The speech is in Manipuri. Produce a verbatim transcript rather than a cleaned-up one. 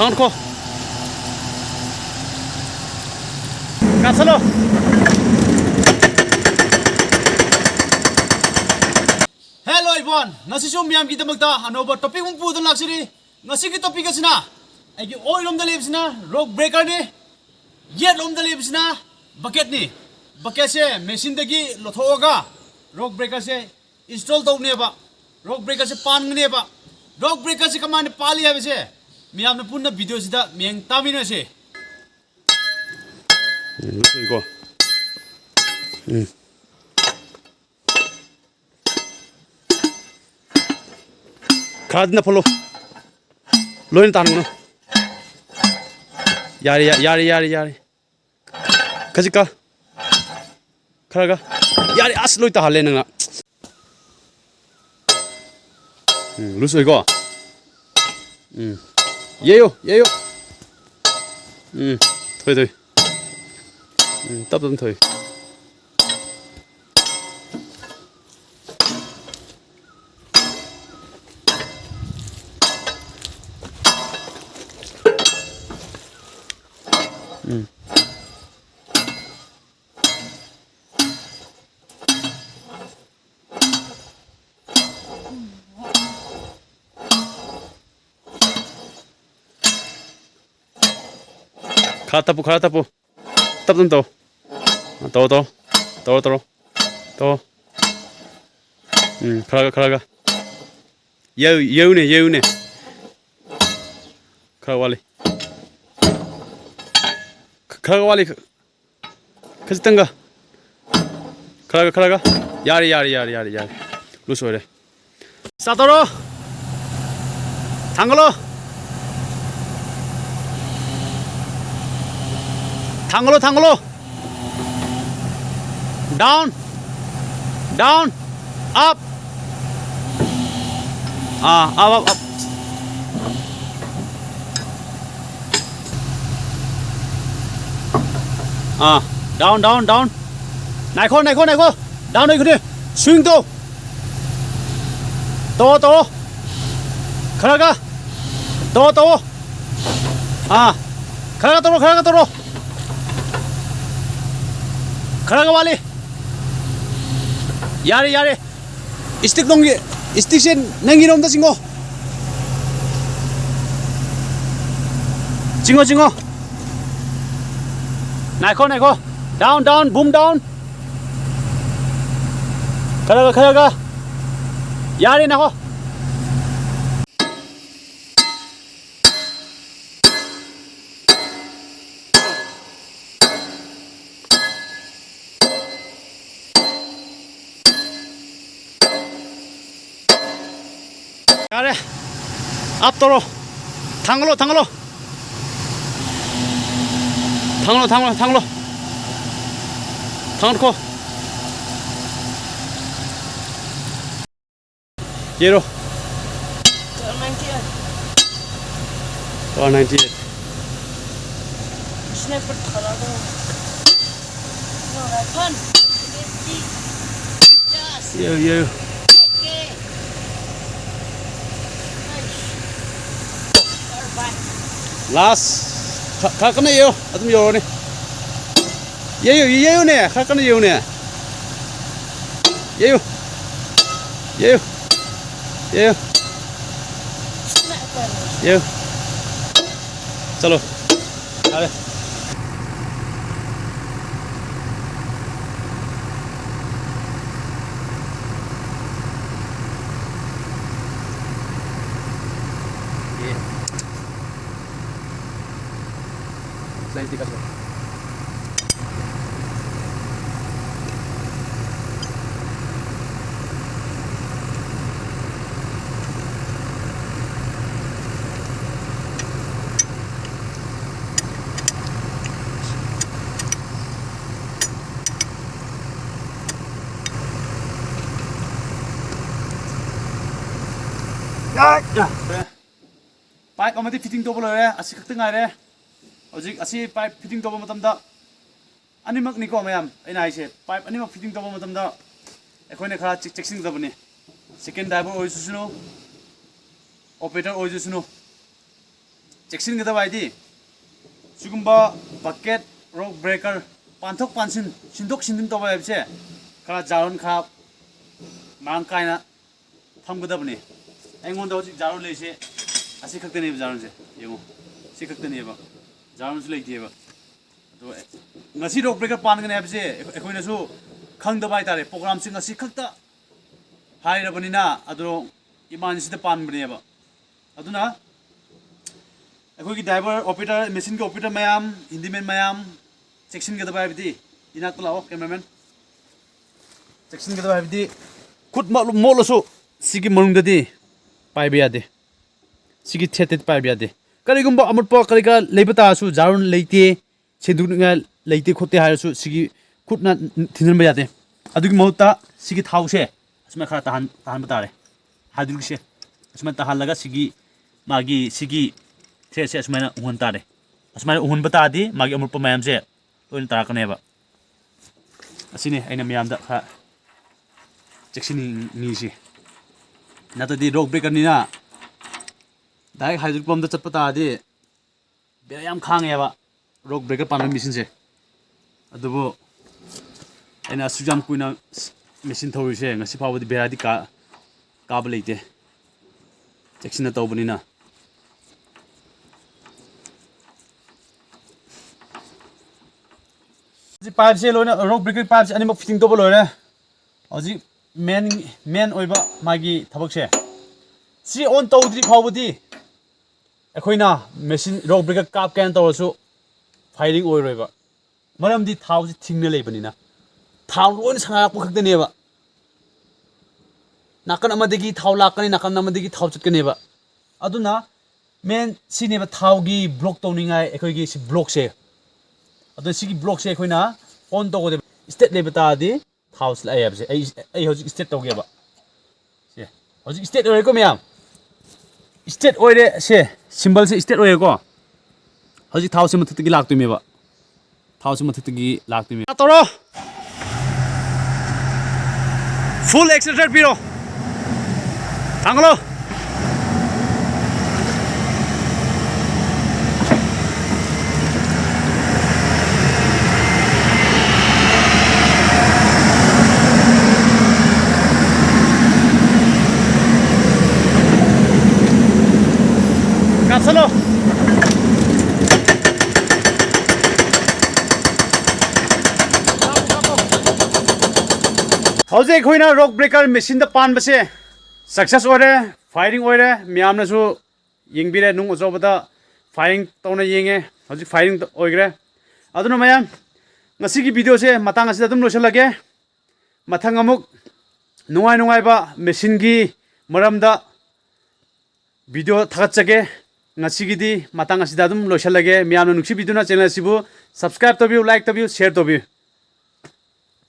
ꯉꯥꯡꯈꯣ꯫ ꯀꯥꯞꯁꯜꯂꯣ꯫ Hello everyone, ꯉꯁꯤꯁꯨ ꯃꯌꯥꯝꯒꯤꯗꯃꯛꯇ ꯑꯅꯧꯕ topic ꯑꯃ ꯄꯨꯗꯨꯅ ꯂꯥꯛꯆꯔꯤ꯫ ꯉꯁꯤꯒꯤ topic ꯑꯁꯤꯅ ꯑꯩꯒꯤ ꯑꯣꯏꯔꯣꯝꯗ ꯂꯩꯕꯁꯤꯅ rock breakerꯅꯤ, ꯌꯦꯠꯂꯣꯝꯗ ꯂꯩꯕꯁꯤꯅ bucketꯅꯤ꯫ Bucketꯁꯦ machineꯗꯒꯤ ꯂꯧꯊꯣꯛꯑꯒ rock breakerꯁꯦ install ꯇꯧꯅꯦꯕ, rock breakerꯁꯦ ꯄꯥꯟꯒꯅꯦꯕ꯫ Rock breakerꯁꯦ ꯀꯃꯥꯏꯅ ꯄꯥꯜꯂꯤ ꯍꯥꯏꯕꯁꯦ ꯃꯌꯥꯝꯅ ꯄꯨꯟꯅ videoꯁꯤꯗ ꯃꯤꯠꯌꯦꯡ ꯇꯥꯃꯤꯟꯅꯁꯦ꯫ ꯎꯝ, ꯂꯣꯏꯀꯣ꯫ ꯎꯝ꯫ ꯈꯔꯗꯤ ꯅꯞꯐꯜꯂꯣ꯫ ꯂꯣꯏꯅ ꯇꯥꯍꯟꯒꯅꯨ꯫ ꯌꯥꯔꯦ, ꯌꯥ-, ꯌꯥꯔꯦ, ꯌꯥꯔꯦ, ꯌꯥꯔꯦ꯫ ꯈꯖꯤꯛꯀ꯫ ꯈꯔꯒ꯫ ꯌꯥꯔꯦ, ꯑꯁ, ꯂꯣꯏ ꯇꯥꯍꯜꯂꯦ ꯅꯪꯅ꯫ ꯎꯝ, loose ꯑꯣꯏꯀꯣ꯫ ꯎꯝ꯫ ꯌꯩꯌꯨ, ꯌꯩꯌꯨ꯫ ꯎꯝ, ꯊꯣꯏ, ꯊꯣꯏ꯫ ꯎꯝ, ꯇꯞ ꯇꯞꯅ ꯊꯣꯏ꯫ ꯎꯝ꯫ ꯈꯔ ꯇꯞꯄꯨ, ꯈꯔ ꯇꯞꯄꯨ꯫ ꯇꯞ ꯇꯞꯅ ꯇꯧ꯫ ꯇꯧ, ꯇꯧ꯫ ꯇꯧꯔꯣ, ꯇꯧꯔꯣ꯫ ꯇꯧ꯫ ꯎꯝ, ꯈꯔꯒ, ꯈꯔꯒ꯫ ꯌꯩꯌꯨ-, ꯌꯩꯌꯨꯅꯦ, ꯌꯩꯌꯨꯅꯦ꯫ ꯈꯔ ꯋꯥꯠꯂꯤ꯫ ꯈ-, ꯈꯔꯒ ꯋꯥꯠꯂꯤ꯫ ꯈꯖꯤꯛꯇꯪꯒ꯫ ꯈꯔꯒ, ꯈꯔꯒ꯫ ꯌꯥꯔꯦ, ꯌꯥꯔꯦ, ꯌꯥꯔꯦ, ꯌꯥꯔꯦ, ꯌꯥꯔꯦ꯫ Loose ꯑꯣꯏꯔꯦ꯫ Start ꯇꯧꯔꯣ꯫ ꯊꯥꯡꯒꯠꯂꯣ꯫ ꯊꯥꯡꯒꯠꯂꯣ, ꯊꯥꯡꯒꯠꯂꯣ꯫ Down, down, up. ꯑꯥ, up, up, up. ꯑꯥ, down, down, down. ꯉꯥꯏꯈꯣ, ꯉꯥꯏꯈꯣ, ꯉꯥꯏꯈꯣ꯫ Down ꯑꯣꯏꯈꯤꯅꯦ꯫ Swing ꯇꯧ꯫ ꯇꯧꯑꯣ, ꯇꯧꯑꯣ꯫ ꯈꯔꯒ꯫ ꯇꯧꯑꯣ, ꯇꯧꯑꯣ꯫ ꯑꯥ, ꯈꯔꯒ ꯇꯧꯔꯣ, ꯈꯔꯒ ꯇꯧꯔꯣ꯫ ꯈꯔꯒ ꯋꯥꯠꯂꯤ꯫ ꯌꯥꯔꯦ, ꯌꯥꯔꯦ꯫ ꯏꯁꯇꯤꯛ ꯅꯣꯡꯒꯤ, ꯏꯁꯇꯤꯛꯁꯦ ꯅꯪꯒꯤꯔꯣꯝꯗ ꯆꯤꯡꯉꯣ꯫ ꯆꯤꯡꯉꯣ, ꯆꯤꯡꯉꯣ꯫ ꯉꯥꯏꯈꯣ, ꯉꯥꯏꯈꯣ꯫ Down, down, boom down꯫ ꯈꯔꯒ, ꯈꯔꯒ꯫ ꯌꯥꯔꯦ, ꯉꯥꯏꯈꯣ꯫ ꯌꯥꯔꯦ꯫ ꯑꯞ ꯇꯧꯔꯣ꯫ ꯊꯥꯡꯒꯠꯂꯣ, ꯊꯥꯡꯒꯠꯂꯣ꯫ ꯊꯥꯡꯒꯠꯂꯣ, ꯊꯥꯡꯒꯠꯂꯣ, ꯊꯥꯡꯒꯠꯂꯣ꯫ ꯊꯥꯡꯒꯠꯈꯣ꯫ ꯌꯦꯔꯣ꯫ Twelve ninety eight. Twelve ninety eight. Sniper ꯊꯥꯔꯛꯑꯒ꯫ No rifle. Fifty. Just. ꯌꯦꯔꯣ, ꯌꯦꯔꯣ꯫ Okay. Nice. Bye bye. Last. ꯈ-, ꯈꯔ ꯀꯟꯅ ꯌꯩꯌꯣ꯫ ꯑꯗꯨꯝ ꯌꯧꯔꯅꯤ꯫ ꯌꯩꯌꯨ, ꯌꯩꯌꯨꯅꯦ, ꯈꯔ ꯀꯟꯅ ꯌꯩꯌꯨꯅꯦ꯫ ꯌꯩꯌꯨ, ꯌꯩꯌꯨ, ꯌꯩꯌꯨ, ꯌꯩꯌꯨ꯫ ꯆꯠꯂꯣ, ꯌꯥꯔꯦ꯫ ꯄꯥꯏꯞ ꯑꯃꯗꯤ ꯐꯤꯠꯇꯤꯡ ꯇꯧꯕ ꯂꯣꯏꯔꯦ, ꯑꯁꯤ ꯈꯛꯇ ꯉꯥꯏꯔꯦ꯫ ꯍꯧꯖꯤꯛ ꯑꯁꯤ ꯄꯥꯏꯞ ꯐꯤꯠꯇꯤꯡ ꯇꯧꯕ ꯃꯇꯝꯗ ꯑꯅꯤꯃꯛꯅꯤꯀꯣ ꯃꯌꯥꯝ, ꯑꯩꯅ ꯍꯥꯏꯁꯦ, ꯄꯥꯏꯞ ꯑꯅꯤꯃꯛ ꯐꯤꯠꯇꯤꯡ ꯇꯧꯕ ꯃꯇꯝꯗ ꯑꯩꯈꯣꯏꯅ ꯈꯔ ꯆꯦꯛ-, ꯆꯦꯛꯁꯤꯟꯒꯗꯕꯅꯤ꯫ ꯁꯦꯀꯦꯟ ꯗ꯭ꯔꯥꯏꯚꯔ ꯑꯣꯏꯖꯁꯅꯨ, ꯑꯣꯄꯔꯦꯇꯔ ꯑꯣꯏꯖꯁꯅꯨ, ꯆꯦꯛꯁꯤꯟꯒꯗꯕ ꯍꯥꯏꯗꯤ, ꯁꯤꯒꯨꯝꯕ ꯕꯛꯀꯦꯠ, ꯔꯣꯛ ꯕ꯭ꯔꯦꯀꯔ, ꯄꯥꯟꯊꯣꯛ ꯄꯥꯟꯁꯤꯟ, ꯁꯤꯟꯗꯣꯛ ꯁꯤꯟꯖꯤꯟ ꯇꯧꯕ ꯍꯥꯏꯕꯁꯦ ꯈꯔ ꯖꯥꯔꯣꯟ ꯈꯔ ꯃꯔꯥꯡ ꯀꯥꯏꯅ ꯊꯝꯒꯗꯕꯅꯤ꯫ ꯑꯩꯉꯣꯟꯗ ꯍꯧꯖꯤꯛ ꯖꯥꯔꯣꯟ ꯂꯩꯔꯤꯁꯦ ꯑꯁꯤ ꯈꯛꯇꯅꯦꯕ, ꯖꯥꯔꯣꯟꯁꯦ ꯌꯦꯡꯉꯣ, ꯁꯤ ꯈꯛꯇꯅꯦꯕ, ꯖꯥꯔꯣꯟꯁꯨ ꯂꯩꯇꯦꯕ꯫ ꯑꯗꯣ ꯉꯁꯤ ꯔꯣꯛ ꯕ꯭ꯔꯦꯀꯔ ꯄꯥꯟꯒꯅꯤ ꯍꯥꯏꯕꯁꯦ ꯑꯩꯈꯣꯏꯅꯁꯨ ꯈꯪꯗꯕ ꯍꯥꯏꯇꯥꯔꯦ꯫ ꯄ꯭ꯔꯣꯒ꯭ꯔꯥꯝꯁꯦ ꯉꯁꯤ ꯈꯛꯇ ꯍꯥꯏꯔꯕꯅꯤꯅ, ꯑꯗꯣ ꯏꯃꯥꯟꯁꯤꯗ ꯄꯥꯟꯕꯅꯦꯕ꯫ ꯑꯗꯨꯅ ꯑꯩꯈꯣꯏꯒꯤ ꯗ꯭ꯔꯥꯏꯚꯔ, ꯑꯣꯄꯔꯦꯇꯔ, ꯃꯦꯆꯤꯟꯒꯤ ꯑꯣꯄꯔꯦꯇꯔ ꯃꯌꯥꯝ, ꯍꯦꯟꯗꯤꯃꯦꯟ ꯃꯌꯥꯝ, ꯆꯦꯛꯁꯤꯟꯒꯗꯕ ꯍꯥꯏꯕꯗꯤ, ꯏꯅꯥꯛꯇ ꯂꯥꯛꯑꯣ ꯀꯦꯃꯦꯔꯥꯃꯦꯟ, ꯆꯦꯛꯁꯤꯟꯒꯗꯕ ꯍꯥꯏꯕꯗꯤ, ꯈꯨꯠ ꯃꯣꯠ-, ꯃꯣꯠꯂꯁꯨ ꯁꯤꯒꯤ ꯃꯅꯨꯡꯗꯗꯤ ꯄꯥꯏꯕ ꯌꯥꯗꯦ꯫ ꯁꯤꯒꯤ ꯊ꯭ꯔꯦꯠꯇꯗꯤ ꯄꯥꯏꯕ ꯌꯥꯗꯦ꯫ ꯀꯔꯤꯒꯨꯝꯕ ꯑꯃꯣꯠꯄ ꯀꯔꯤ ꯀꯔꯥ ꯂꯩꯕ ꯇꯥꯔꯁꯨ, ꯖꯥꯔꯣꯟ ꯂꯩꯇꯦ, ꯁꯦꯡꯗꯣꯛꯅꯤꯡꯉꯥꯏ ꯂꯩꯇꯦ ꯈꯣꯠꯇꯦ ꯍꯥꯏꯔꯁꯨ, ꯁꯤꯒꯤ ꯈꯨꯠꯅ ꯊꯤꯟꯖꯤꯟꯕ ꯌꯥꯗꯦ꯫ ꯑꯗꯨꯒꯤ ꯃꯍꯨꯠꯇ ꯁꯤꯒꯤ ꯊꯥꯎꯁꯦ ꯑꯁꯨꯃꯥꯏꯅ ꯈꯔ ꯇꯥꯍꯟ-, ꯇꯥꯍꯟꯕ ꯇꯥꯔꯦ꯫ ꯍꯥꯏꯗ꯭ꯔꯣꯖꯦꯟꯁꯦ ꯑꯁꯨꯃꯥꯏꯅ ꯇꯥꯍꯜꯂꯒ ꯁꯤꯒꯤ, ꯃꯥꯒꯤ ꯁꯤꯒꯤ ꯊ꯭ꯔꯦꯠꯁꯦ ꯑꯁꯨꯃꯥꯏꯅ ꯎꯪꯍꯟ ꯇꯥꯔꯦ꯫ ꯑꯁꯨꯃꯥꯏꯅ ꯎꯪꯍꯟꯕ ꯇꯥꯔꯗꯤ ꯃꯥꯒꯤ ꯑꯃꯣꯠꯄ ꯃꯌꯥꯝꯁꯦ ꯂꯣꯏꯅ ꯇꯥꯔꯛꯀꯅꯦꯕ꯫ ꯑꯁꯤꯅꯤ ꯑꯩꯅ ꯃꯌꯥꯝꯗ ꯈꯔ ꯆꯦꯛꯁꯤꯟꯅꯤꯡꯉꯤꯁꯤ꯫ ꯅꯠꯇ꯭ꯔꯗꯤ ꯔꯣꯛ ꯕ꯭ꯔꯦꯀꯔꯅꯤꯅ ꯗꯥꯏꯔꯦꯛ ꯍꯥꯏꯗ꯭ꯔꯣꯖꯦꯟ ꯄꯝꯗ ꯆꯠꯄ ꯇꯥꯔꯗꯤ ꯕꯦꯔꯥ ꯌꯥꯝ ꯈꯥꯡꯉꯦꯕ ꯔꯣꯛ ꯕ꯭ꯔꯦꯀꯔ ꯄꯥꯟꯕ ꯃꯦꯆꯤꯟꯁꯦ꯫ ꯑꯗꯨꯕꯨ ꯑꯩꯅ ꯑꯁꯨꯛ ꯌꯥꯝ ꯀꯨꯏꯅ ꯃꯦꯆꯤꯟ ꯊꯧꯔꯤꯁꯦ, ꯉꯁꯤ ꯐꯥꯎꯕꯗꯤ ꯕꯦꯔꯥꯗꯤ ꯀꯥ-, ꯀꯥꯕ ꯂꯩꯇꯦ, ꯆꯦꯛꯁꯤꯟꯅ ꯇꯧꯕꯅꯤꯅ꯫ ꯁꯤ ꯄꯥꯏꯞꯁꯦ ꯂꯣꯏꯅ, ꯔꯣꯛ ꯕ꯭ꯔꯦꯀꯔ ꯄꯥꯏꯞꯁꯦ ꯑꯅꯤꯃꯛ ꯐꯤꯠꯇꯤꯡ ꯇꯧꯕ ꯂꯣꯏꯔꯦ꯫ ꯍꯧꯖꯤꯛ ꯃꯦꯟ, ꯃꯦꯟ ꯑꯣꯏꯕ ꯃꯥꯒꯤ ꯊꯕꯛꯁꯦ, ꯁꯤ ꯑꯣꯟ ꯇꯧꯗ꯭ꯔꯤ ꯐꯥꯎꯕꯗꯤ ꯑꯩꯈꯣꯏꯅ ꯃꯦꯆꯤꯟ ꯔꯣꯛ ꯕ꯭ꯔꯦꯀꯔ ꯀꯥꯞꯀꯦꯅ ꯇꯧꯔꯁꯨ ꯐꯥꯏꯔꯤꯡ ꯑꯣꯏꯔꯣꯏꯕ꯫ ꯃꯔꯝꯗꯤ ꯊꯥꯎꯁꯤ ꯊꯤꯡꯅ ꯂꯩꯕꯅꯤꯅ, ꯊꯥꯎ ꯂꯣꯏꯅ ꯁꯥꯟꯅꯔꯛꯄ ꯈꯛꯇꯅꯦꯕ꯫ ꯅꯥꯀꯟ ꯑꯃꯗꯒꯤ ꯊꯥꯎ ꯂꯥꯛꯀꯅꯤ, ꯅꯥꯀꯟ ꯑꯃꯗꯒꯤ ꯊꯥꯎ ꯆꯠꯀꯅꯦꯕ꯫ ꯑꯗꯨꯅ ꯃꯦꯟ ꯁꯤꯅꯦꯕ ꯊꯥꯎꯒꯤ ꯕ꯭ꯂꯣꯛ ꯇꯧꯅꯤꯡꯉꯥꯏ ꯑꯩꯈꯣꯏꯒꯤ ꯁꯤ ꯕ꯭ꯂꯣꯛꯁꯦ꯫ ꯑꯗꯨꯅ ꯁꯤꯒꯤ ꯕ꯭ꯂꯣꯛꯁꯦ ꯑꯩꯈꯣꯏꯅ ꯑꯣꯟ ꯇꯧꯒꯗꯕ, ꯏꯁꯇꯦꯠ ꯂꯩꯕ ꯇꯥꯔꯗꯤ ꯊꯥꯎꯁꯤ ꯂꯥꯛꯑꯦ ꯍꯥꯏꯕꯁꯦ꯫ ꯑꯩ, ꯑꯩ ꯍꯧꯖꯤꯛ ꯏꯁꯇꯦꯠ ꯇꯧꯒꯦꯕ꯫ ꯁꯦ, ꯍꯧꯖꯤꯛ ꯏꯁꯇꯦꯠ ꯑꯣꯏꯔꯦꯀꯣ ꯃꯌꯥꯝ, ꯏꯁꯇꯦꯠ ꯑꯣꯏꯔꯦ꯫ ꯁꯦ, ꯁꯤꯝꯕꯜꯁꯦ ꯏꯁꯇꯦꯠ ꯑꯣꯏꯔꯦꯀꯣ꯫ ꯍꯧꯖꯤꯛ ꯊꯥꯎꯁꯦ ꯃꯊꯛꯇꯒꯤ ꯂꯥꯛꯇꯣꯏꯅꯦꯕ, ꯊꯥꯎꯁꯦ ꯃꯊꯛꯇꯒꯤ ꯂꯥꯛꯇꯣꯏꯅꯦꯕ꯫ ꯇꯧꯔꯣ, ꯐꯨꯜ ꯑꯦꯛꯁꯦꯂꯔꯦꯇꯔ ꯄꯤꯔꯣ, ꯊꯥꯡꯒꯠꯂꯣ꯫ ꯆꯠꯂꯣ꯫ ꯍꯧꯖꯤꯛ ꯑꯩꯈꯣꯏꯅ ꯔꯣꯛ ꯕ꯭ꯔꯦꯀꯔ ꯃꯦꯆꯤꯟꯗ ꯄꯥꯟꯕꯁꯦ ꯁꯛꯁꯦꯁ ꯑꯣꯏꯔꯦ, ꯐꯥꯏꯔꯤꯡ ꯑꯣꯏꯔꯦ꯫ ꯃꯌꯥꯝꯅꯁꯨ ꯌꯦꯡꯕꯤꯔꯦ, ꯅꯨꯡ ꯑꯆꯧꯕꯗ ꯐꯥꯏꯔꯤꯡ ꯇꯧꯅ ꯌꯦꯡꯉꯦ꯫ ꯍꯧꯖꯤꯛ ꯐꯥꯏꯔꯤꯡ ꯑꯣꯏꯈ꯭ꯔꯦ꯫ ꯑꯗꯨꯅ ꯃꯌꯥꯝ, ꯉꯁꯤꯒꯤ ꯚꯤꯗꯤꯑꯣꯁꯦ ꯃꯇꯥꯡ ꯑꯁꯤꯗ ꯑꯗꯨꯝ ꯂꯣꯏꯁꯤꯜꯂꯒꯦ꯫ ꯃꯊꯪ ꯑꯃꯨꯛ ꯅꯨꯡꯉꯥꯏ ꯅꯨꯡꯉꯥꯏꯕ ꯃꯦꯆꯤꯟꯒꯤ ꯃꯔꯝꯗ ꯚꯤꯗꯤꯑꯣ ꯊꯥꯒꯠꯆꯒꯦ꯫ ꯉꯁꯤꯒꯤꯗꯤ ꯃꯇꯥꯡ ꯑꯁꯤꯗ ꯑꯗꯨꯝ ꯂꯣꯏꯁꯤꯜꯂꯒꯦ꯫ ꯃꯌꯥꯝꯅ ꯅꯨꯡꯁꯤꯕꯤꯗꯨꯅ ꯆꯦꯅꯦꯜ ꯑꯁꯤꯕꯨ ꯁꯕꯁꯀ꯭ꯔꯥꯏꯕ ꯇꯧꯕꯤꯌꯨ, ꯂꯥꯏꯛ ꯇꯧꯕꯤꯌꯨ, ꯁꯤꯌꯔ ꯇꯧꯕꯤꯌꯨ꯫